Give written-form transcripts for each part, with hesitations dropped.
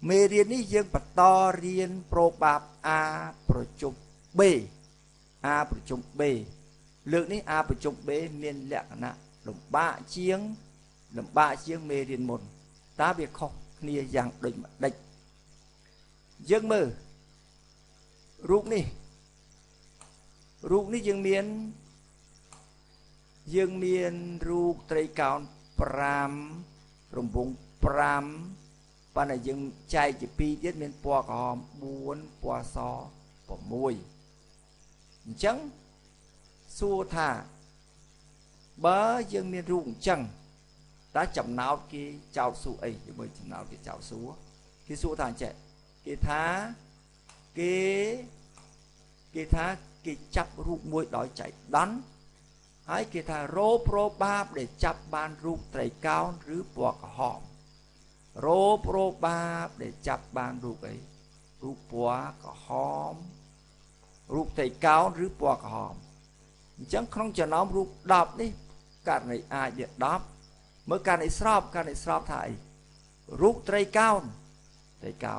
មេរៀននេះយើងបន្តរៀនប្របបាប A ប្រជុំ B A ប្រជុំ B លើកនេះ A ប្រជុំ B មានលក្ខណៈលំបាកជាងមេរៀនមុនតើវាខុសគ្នាយ៉ាងដូចម្ដេចយើងមើលរូបនេះយើងមានរូបត្រីកោណ5រង្វង់5ប៉ុន្តែយើងចែកជា2ទៀតមានពណ៌ក្រហម4ពណ៌ស6អញ្ចឹងសួរថាបើយើងមានរូបអញ្ចឹងតើចំណោទគេចោទសួរអីមើលចំណោទគេចោទសួរគេសួរថាអញ្ចេះគេថាគេថាគេចាប់រូបមួយដោយចៃដន្យហើយគេថារោប្របបាបដែលចាប់បានរូបត្រីកោណឬពណ៌ក្រហមរោប្របបាបដែលចាប់បានរូបអីរូបពណ៌ក្រហមរូបត្រីកោណឬពណ៌ក្រហមអញ្ចឹងក្នុងចំណោមរូប10នេះករណីអាចវា10មើលករណីស្របថាអីរូបត្រីកោណ1 2 3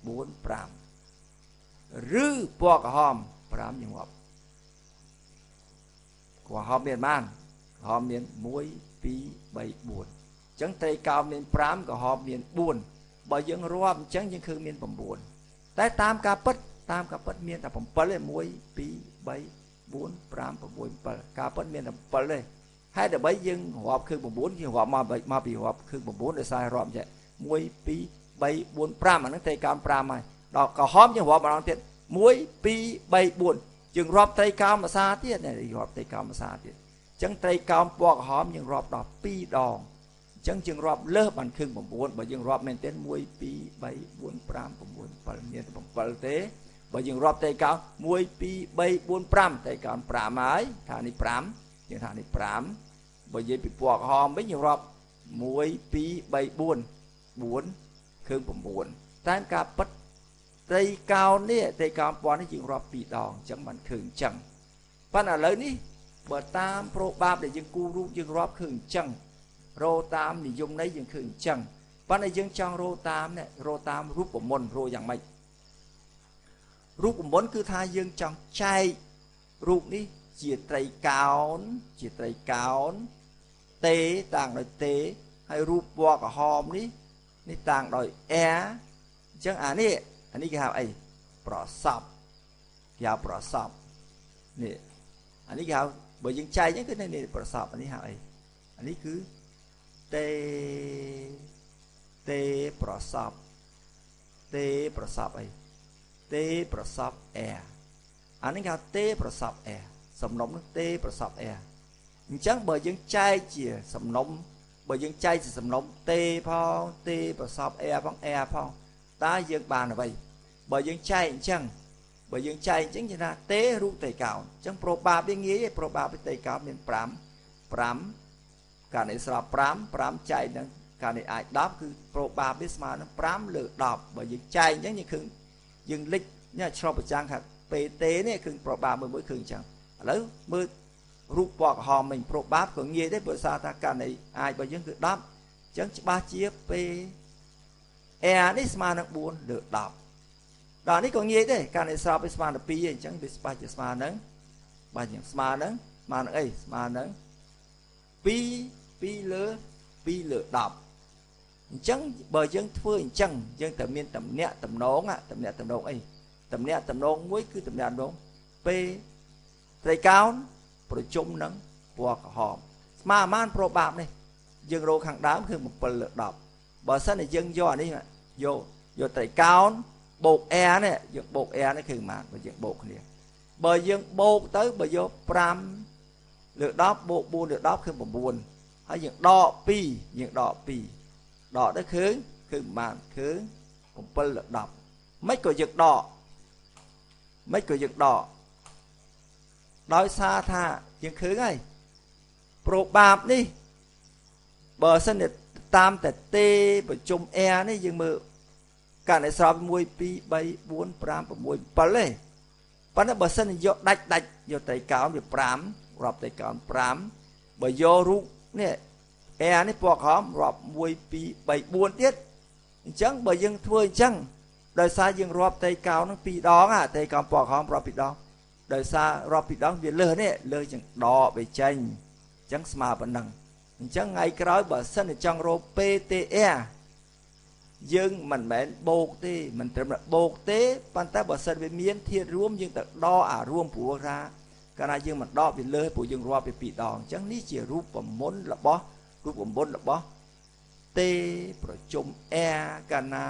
4 5ឬពណ៌ក្រហម5យើងរាប់ក្រហមមានប៉ុន្មានក្រហមមាន1 2 3 4អញ្ចឹងត្រីកោណមាន5ក្រហមមាន4បើយើងរាប់អញ្ចឹងយើងឃើញមាន9តែតាមការពិតមានតែ7ទេ1 2 3 4 5 6 7ការពិតមានតែ7ទេហើយដើម្បីយើងរាប់ឃើញ9យើងរាប់មកពីរាប់ឃើញ9ដោយសាររាប់ចេះ1 2 3 4 5អាហ្នឹងត្រីកោណ5ហើយដល់ក្រហមយើងរាប់ម្ដងទៀត1 2 3 4យើងរាប់ត្រីកោណមួយសាទៀតរាប់ត្រីកោណមួយសាទៀតអញ្ចឹងត្រីកោណពណ៌ក្រហមយើងរាប់ដល់2ដងអញ្ចឹងយើងរាប់លើសបានឃើញ9បើយើងរាប់មែនទេ1 2 3 4 5 6 7មានតែ7ទេបើយើងរាប់ត្រីកោណ1 2 3 4 5ត្រីកោណ5ហើយថានេះ5យើងថានេះ5បើនិយាយពីពណ៌ក្រហមវិញយើងរាប់1 2 3 4 4ឃើញ9តែការពិតត្រីកោណនេះត្រីកោណពណ៌នេះយើងរាប់2ដងអញ្ចឹងបានឃើញអញ្ចឹងប៉ុន្តែឥឡូវនេះបើតាមប្របបាបដែលយើងគូរូបយើងរាប់ឃើញអញ្ចឹងរោតាមនិយមន័យយើងឃើញអញ្ចឹងប៉ុន្តែយើងចង់រោតាមនេះរោតាមរូបមន្តរោយ៉ាងម៉េចរូបមន្តគឺថាយើងចង់ចែករូបនេះជាត្រីកោណទេតាំងដោយទេហើយរូបពណ៌ក្រហមនេះតាំងដោយ R អញ្ចឹងអានេះគេហៅអីប្រសពគេហៅប្រសពនេះអានេះគេហៅបើយើងចែកហ្នឹងគឺនេះប្រសពអានេះហៅអីអានេះគឺទេប្រសពទេប្រសពអីទេប្រសព R អានេះគេហៅទេប្រសព R សំណុំនោះទេប្រសព R អញ្ចឹងបើយើងចែកជាសំណុំបើយើងចែកជាសំណុំទេផងទេប្រសព R ផង R ផងតើយើងបានអ្វីបើយើងចែកអញ្ចឹងគេថាទេរូបត្រីកោណអញ្ចឹងប្របបាបវាងាយឯងប្របបាបត្រីកោណមាន5 5ករណីស្រប5 5ចែកនឹងករណីអាច10គឺប្របបាបវាស្មើនឹង5លើ10បើយើងចែកអញ្ចឹងយើងឃើញយើងលិចនេះឆ្លុះប្រចាំងថា PT នេះគឺប្របបាបមួយឃើញអញ្ចឹងឥឡូវមើលរូបពណ៌ក្រហមវិញប្របបាបក៏ងាយដែរព្រោះសារថាករណីអាចរបស់យើងគឺ10អញ្ចឹងច្បាស់ជា P R នេះស្មើនឹង4លើ10ដល់នេះក៏ងាយដែរករណីស្របវាស្មើនឹង2ឯងអញ្ចឹងវាច្បាស់ជាស្មើនឹងបាទយើងស្មើនឹងអីស្មើនឹង2 2លើ2លើ10អញ្ចឹងបើយើងធ្វើអញ្ចឹងយើងត្រូវមានតំណាក់តំណងតំណាក់តំណងអីតំណាក់តំណងមួយគឺតំណាក់តំណង P ត្រីកោណប្រជុំនឹងពណ៌ក្រហមស្មើអាមានប្របបាបនេះយើងរកខាងដើមគឺ7លើ10បើសិនជាយើងយកអានេះយកត្រីកោណបូក R នេះយើងបូក R នេះគឺប៉ុន្មានបើយើងបូកគ្នាបើយើងបូកទៅបើយក5លើ10បូក4លើ10គឺ9ហើយយើងដក2យើងដក2ដកទៅឃើញគឺប៉ុន្មានឃើញ7លើ10មិនក៏យើងដកដោយសារថាយើងឃើញហើយប្របបាបនេះបើសិនជាតាមតែទេប្រជុំ R នេះយើងមើលករណីស្រប1 2 3 4 5 6 7ទេប៉ុន្តែបើសិនយកដាច់យកត្រីកោណវា5រាប់ត្រីកោណ5បើយករូបនេះ R នេះពណ៌ក្រហមរាប់1 2 3 4ទៀតអញ្ចឹងបើយើងធ្វើអញ្ចឹងដោយសារយើងរាប់ត្រីកោណនឹង2ដងអាត្រីកោណពណ៌ក្រហមរាប់2ដងដោយសាររាប់2ដងវាលើសនេះលើសជាងដកវាចេញអញ្ចឹងស្មើប៉ុណ្ណឹងអញ្ចឹងថ្ងៃក្រោយបើសិនជាចង់រក PTR យើងមិនមែនបូកទេមិនត្រឹមតែបូកទេប៉ុន្តែបើសិនវាមានធាតុរួមយើងទៅដកអារួមព្រោះថាកាលណាយើងមិនដកវាលើសព្រោះយើងរាប់វា2ដងអញ្ចឹងនេះជារូបមន្តរបស់រូបមន្តរបស់ T ប្រជុំ R កាលណា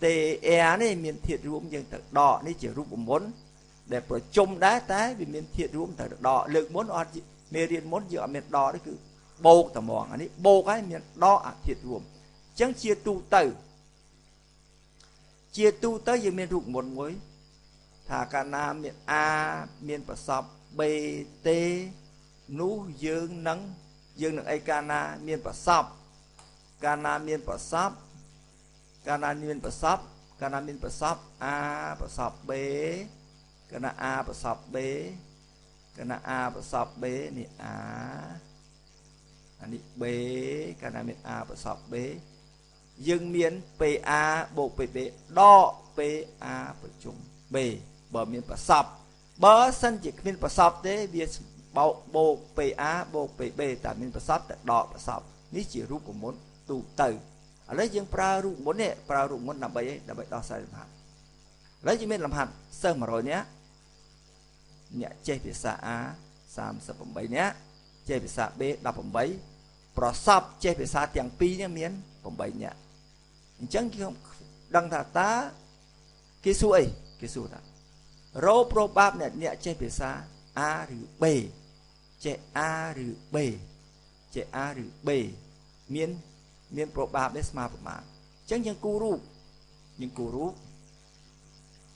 TR នេះមានធាតុរួមយើងទៅដកនេះជារូបមន្តដែលប្រជុំដែរតែវាមានធាតុរួមត្រូវដកលើកមុនអត់មេរៀនមុនយើងអត់មានដកទេគឺបូកតែហ្មងអានេះបូកហើយមានដកអាធាតុរួមអញ្ចឹងជាទូទៅយើងមានរូបមន្តមួយថាកាលណាមាន A មានប្រសព B T នោះយើងនឹងអីកាលណាមានប្រសពកាលណាមានប្រសពកាលណាមានប្រសពកាលណាមានប្រសព A ប្រសព B កាលណា A ប្រសព B កាលណា A ប្រសព B នេះ A អានេះ B កាលណាមាន A ប្រសព B យើងមាន PA បូក PB ដក PA ប្រជុំ B បើមានប្រសពបើសិនជាគ្មានប្រសពទេវាបោកបូក PA បូក PB តែមានប្រសពតែដកប្រសពនេះជារូបមន្តទូទៅឥឡូវយើងប្រើរូបមន្តនេះប្រើរូបមន្តដើម្បីអីដើម្បីដោះស្រាយលំហាត់ឥឡូវយើងមានលំហាត់សិស្ស100នាក់អ្នកចេះភាសា A 38នាក់ចេះភាសា B 18ប្រសពចេះភាសាទាំងពីរនេះមាន8នាក់អញ្ចឹងខ្ញុំដឹងថាតើគេសួរអីគេសួរថារោប្របអ្នកចេះភាសា A ឬ B ចេះ A ឬ B ចេះ A ឬ B មានប្របនេះស្មើប្រមាណអញ្ចឹងយើងគូរូបយើងគូរូប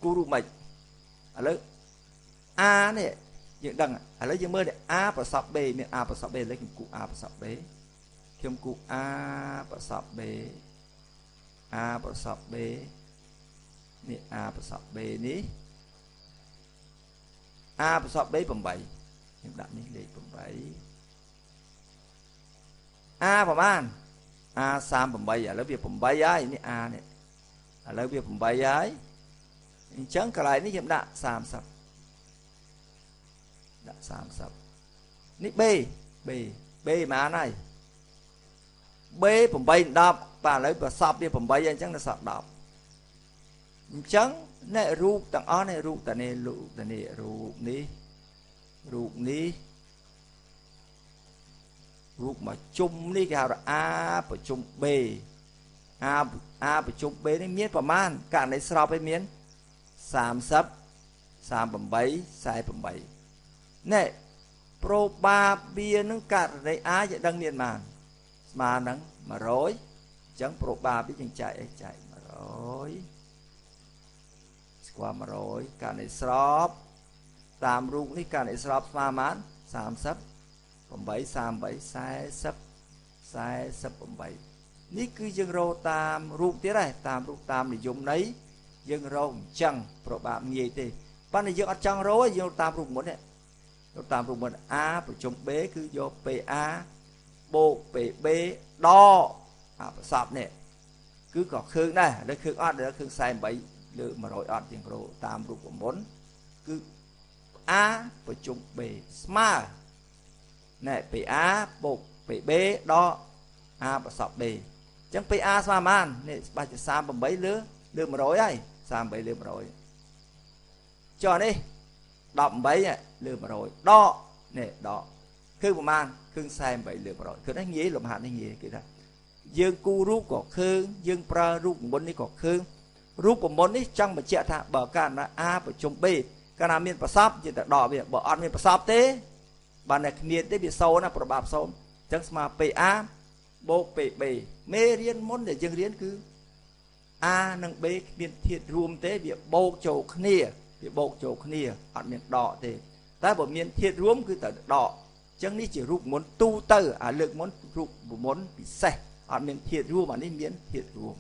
គូរូបមិនឥឡូវ A នេះយើងដឹងឥឡូវយើងមើលនេះ A ប្រសព B មាន A ប្រសព B ឥឡូវខ្ញុំគូ A ប្រសព B ខ្ញុំគូ A ប្រសព B A ប្រសព B នេះ A ប្រសព B នេះ A ប្រសព B 8ខ្ញុំដាក់នេះលេខ8 A ប្រមាណ A 38ឥឡូវវា8ហើយនេះ A នេះឥឡូវវា8ហើយអញ្ចឹងកន្លែងនេះខ្ញុំដាក់30ដាក់30នេះ B B B ប្រហែលហើយ B 8 10បាទឥឡូវប្រសពវា8អញ្ចឹងដល់សល់10អញ្ចឹងអ្នករូបទាំងអស់នេះរូបតានេះរូបតានេះរូបនេះរូបនេះរូបមកជុំនេះគេហៅថា A ប្រជុំ B A ប្រជុំ B នេះមានប្រមាណករណីស្របឯមាន30 38 48នេះប្របវានឹងករណី A យើងដឹងមានប៉ុន្មានស្មើនឹង100អញ្ចឹងប្របវាយើងចែកអីចែក100ស្គាល់100ករណីស្របតាមរូបនេះករណីស្របស្មើប៉ុន្មាន30 8 38 40 48នេះគឺយើងរកតាមរូបទៀតដែរតាមរូបតាមនិយមន័យយើងរកអញ្ចឹងប្របងាយទេប៉ុន្តែយើងអត់ចង់រកយើងតាមរូបមុននេះរកតាមរូបមុន A ប្រជុំ B គឺយក PA បូក PB ដកអាប្រសពនេះគឺក៏ឃើញដែរឥឡូវឃើញអត់ឥឡូវឃើញ48លើ100អត់យើងរកតាមរូបមន្តគឺ A ប្រជុំ B ស្មើណែ PA បូក PB ដក A ប្រសព B អញ្ចឹង PA ស្មើប៉ុន្មាននេះច្បាស់ជា38លើ100ហើយ38លើ100ចុះនេះ18លើ100ដកនេះដកគឺប្រមាណគឺ48លើ100គឺនេះងាយលំហាត់នេះងាយគឺថាយើងគូរូបក៏ឃើញយើងប្រើរូបមន្តនេះក៏ឃើញរូបមន្តនេះចង់បញ្ជាក់ថាបើកាលណា A ប្រជុំ B កាលណាមានប្រសពយើងទៅដកវាបើអត់មានប្រសពទេបានតែគ្មានទេវា0ណាប្របាប់0អញ្ចឹងស្មើ PA បូក PB មេរៀនមុនដែលយើងរៀនគឺ A និង B គ្មានធាតុរួមទេវាបូកចូលគ្នាវាបូកចូលគ្នាអត់មានដកទេតែបើមានធាតុរួមគឺត្រូវដកអញ្ចឹងនេះជារូបមន្តទូទៅអាលើកមុនរូបមន្តពិសេសអត់មានធាតុរួមអានេះមានធាតុរួមឥ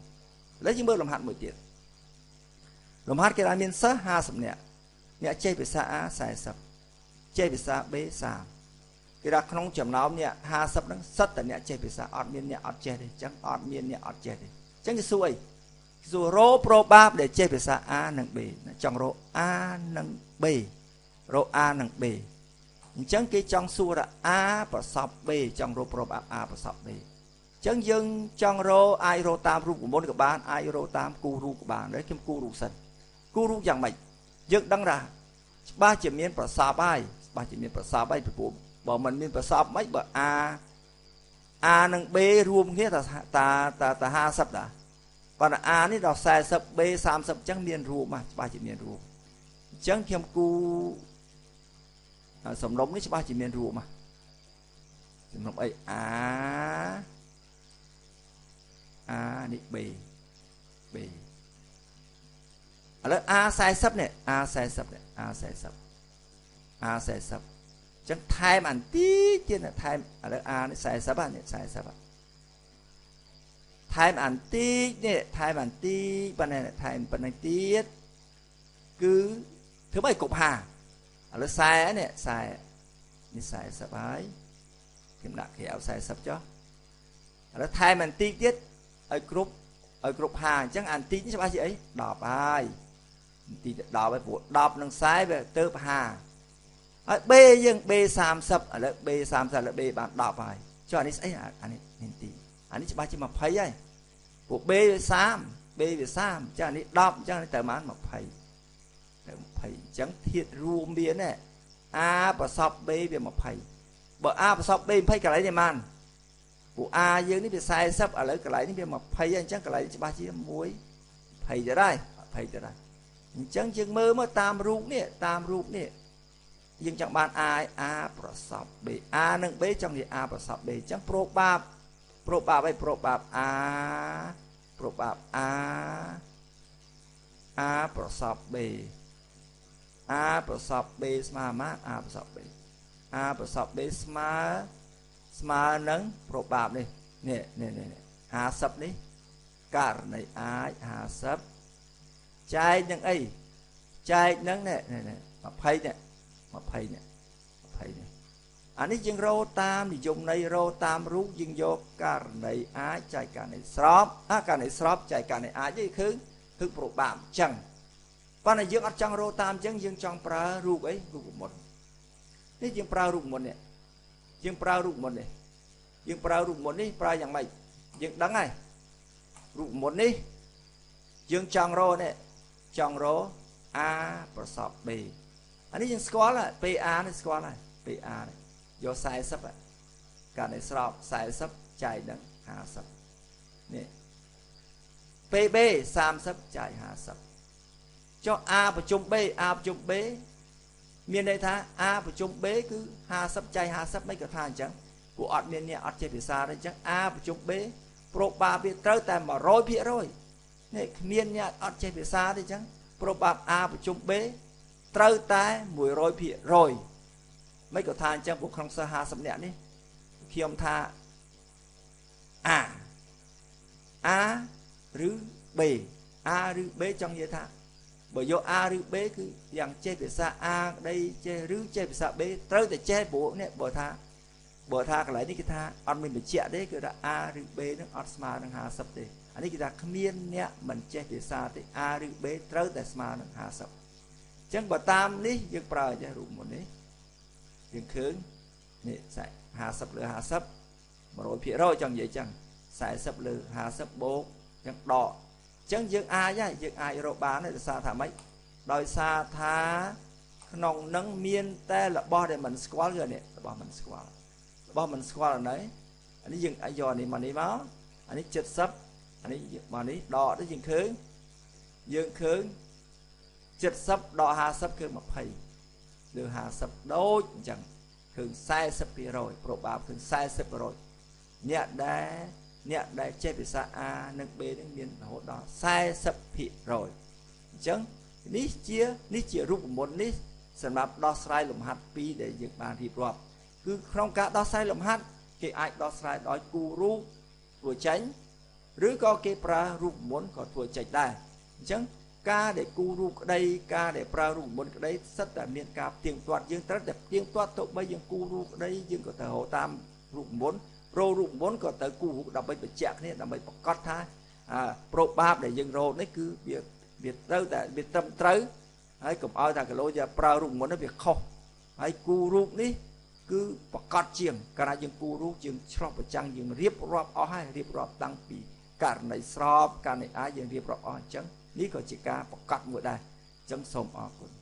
ឡូវយើងមើលលំហាត់មួយទៀតលំហាត់គេថាមានសិស្ស50នាក់អ្នកចេះភាសា A 40ចេះភាសា B 30 គេថាក្នុងចំណោមអ្នក50ហ្នឹងសិតតែអ្នកចេះភាសាអត់មានអ្នកអត់ចេះទេអញ្ចឹងអត់មានអ្នកអត់ចេះទេអញ្ចឹងគេសួរអីសួររោប្របបាបដែលចេះភាសា A និង B ចង់រក A និង B រក A និង B អញ្ចឹងគេចង់សួរថា A ប្រសព B ចង់រកប្របបាប A ប្រសព B អញ្ចឹងយើងចង់រកអាចរកតាមរូបមន្តក៏បានអាចរកតាមគូរូបក៏បានដែរខ្ញុំគូរូបសិនគូរូបយ៉ាងម៉េចយើងដឹងថាច្បាស់ជាមានប្រសពហើយច្បាស់ជាមានប្រសពហើយពីព្រោះបើមិនមានប្រសពមិនបើ A និង B រួមគ្នាតាតាតា50តាប៉ុន្តែ A នេះដល់40 B 30អញ្ចឹងមានរួមច្បាស់ជាមានរួមអញ្ចឹងខ្ញុំគូសំណុំនេះច្បាស់ជាមានរួមសំណុំអី A A នេះ B B ឥឡូវ A 40នេះ A 40នេះ A 40 A 40ចឹងថែមអានទីទៀតថែមឥឡូវ A នេះ40នេះ40ថែមអានទីនេះថែមអានទីប៉ុណ្ណេះថែមប៉ុណ្ណេះទៀតគឺធ្វើម៉េចគ្រប់50ឥឡូវ40នេះ40នេះ40ហើយខ្ញុំដាក់ក្រៅ40ចុះឥឡូវថែមអានទីទៀតឲ្យគ្រប់50អញ្ចឹងអានទីនេះច្បាស់ជាអី10ហើយអានទី10ហើយព្រោះ10និង40វាទៅ50ហើយ B យើង B 30ឥឡូវ B 30ឥឡូវ B បាន10ហើយចុះអានេះស្អីអានេះនេះទីអានេះច្បាស់ជា20ហើយព្រោះ B វា30 B វា30អញ្ចឹងអានេះ10អញ្ចឹងទៅបាន20ទៅ20អញ្ចឹងធាតុរួមវានេះ A ប្រសព B វា20បើ A ប្រសព B 20កន្លែងនេះបានព្រោះ A យើងនេះវា40ឥឡូវកន្លែងនេះវា20ហើយអញ្ចឹងកន្លែងច្បាស់ជា1 20ទៅដែរ20ទៅដែរអញ្ចឹងយើងមើលមកតាមរូបនេះតាមរូបនេះយើងចង់បាន A A ប្រសព B A និង B ចង់និយាយ A ប្រសព B អញ្ចឹងប្របបាបប្របបាបអីប្របបាប A ប្របបាប A A ប្រសព B A ប្រសព B ស្មើម៉ា A ប្រសព B A ប្រសព B ស្មើនឹងប្របបាបនេះនេះនេះនេះ50នេះករណីអាច50ចែកនឹងអីចែកនឹងនេះនេះ20នេះ20នេះ20នេះអានេះយើងរកតាមនិយមន័យរកតាមរូបយើងយកករណីអាចចែកករណីស្របករណីស្របចែកករណីអាចនេះគឺប្របបាបអញ្ចឹងប៉ុន្តែយើងអត់ចង់រកតាមអញ្ចឹងយើងចង់ប្រើរូបអីរូបមន្តនេះយើងប្រើរូបមន្តនេះយើងប្រើរូបមន្តនេះយើងប្រើរូបមន្តនេះប្រើយ៉ាងម៉េចយើងដឹងហើយរូបមន្តនេះយើងចង់រកនេះចង់រក A ប្រសព B អានេះយើងស្គាល់ហើយ PA នេះស្គាល់ហើយ PA នេះយក40ករណីស្រប40ចែកនឹង50នេះ PB 30ចែក50ចុះ A ប្រជុំ B A ប្រជុំ B មានន័យថា A ប្រជុំ B គឺ50ចែក50មិនក៏ថាអញ្ចឹងពួកអត់មានអ្នកអត់ចេះភាសាទេអញ្ចឹង A ប្រជុំ B ប្របបាបវាត្រូវតែ100%នេះគ្មានអ្នកអត់ចេះភាសាទេអញ្ចឹងប្របបាប A ប្រជុំ B ត្រូវតែ100%មិនក៏ថាអញ្ចឹងពួកក្នុងសិស្ស50នាក់នេះខ្ញុំថា A A ឬ B A ឬ B ចង់និយាយថាបើយក A ឬ B គឺយ៉ាងចេះភាសា A ក្តីចេះឬចេះភាសា B ត្រូវតែចេះព្រោះនេះបើថាកន្លែងនេះគេថាអត់មានបញ្ជាក់ទេគឺថា A ឬ B នឹងអត់ស្មើនឹង50ទេអានេះគេថាគ្មានអ្នកមិនចេះភាសាទេ A ឬ B ត្រូវតែស្មើនឹង50អញ្ចឹងបើតាមនេះយើងប្រើចេះរូបមុននេះយើងឃើញនេះ50លើ50 100%ចង់និយាយចឹង40លើ50បូកចឹងដកអញ្ចឹងយើងអាចហើយយើងអាចរកបានដោយសារថាម៉េចដោយសារថាក្នុងនឹងមានតែរបស់ដែលមិនស្គាល់គឺនេះរបស់មិនស្គាល់របស់មិនស្គាល់អានេះអានេះយើងអាចយកអានេះមកនេះមកអានេះ70អានេះមកនេះដកទៅយើងឃើញ70ដក50គឺ20លើ50ដូចអញ្ចឹងឃើញ40%ប្របបាបឃើញ40%អ្នកដែលចេះភាសា A និង B នឹងមានរហូតដល់40%អញ្ចឹងនេះជារូបមន្តនេះសម្រាប់ដោះស្រាយលំហាត់ពីរដែលយើងបានរៀបរាប់គឺក្នុងការដោះស្រាយលំហាត់គេអាចដោះស្រាយដោយគូរូបធ្វើចេញឬក៏គេប្រើរូបមន្តក៏ធ្វើចេញដែរអញ្ចឹង ការដែលគូរូបក្តីការដែលប្រើរូបមន្តក្តីសិតតែមានការផ្ទៀងផ្ទាត់យើងត្រូវតែផ្ទៀងផ្ទាត់ទោះបីយើងគូរូបក្តីយើងក៏ត្រូវរកតាមរូបមន្តរករូបមន្តក៏ត្រូវគូរូបដើម្បីបញ្ជាក់គ្នាដើម្បីប្រកាសថាប្រូបាបដែលយើងរកនេះគឺវាត្រូវតែវាត្រឹមត្រូវហើយកុំឲ្យថាគីឡូជាប្រើរូបមន្តនេះវាខុសហើយគូរូបនេះគឺប្រកាសជាងកាលណាយើងគូរូបយើងឆ្លោះប្រចាំងយើងរៀបរាប់អស់ហើយរៀបរាប់តាំងពីករណីស្របករណីអាចយើងរៀបរាប់អស់អញ្ចឹងនេះក៏ជាការប្រកាសមួយដែរអញ្ចឹងសូមអរគុណ។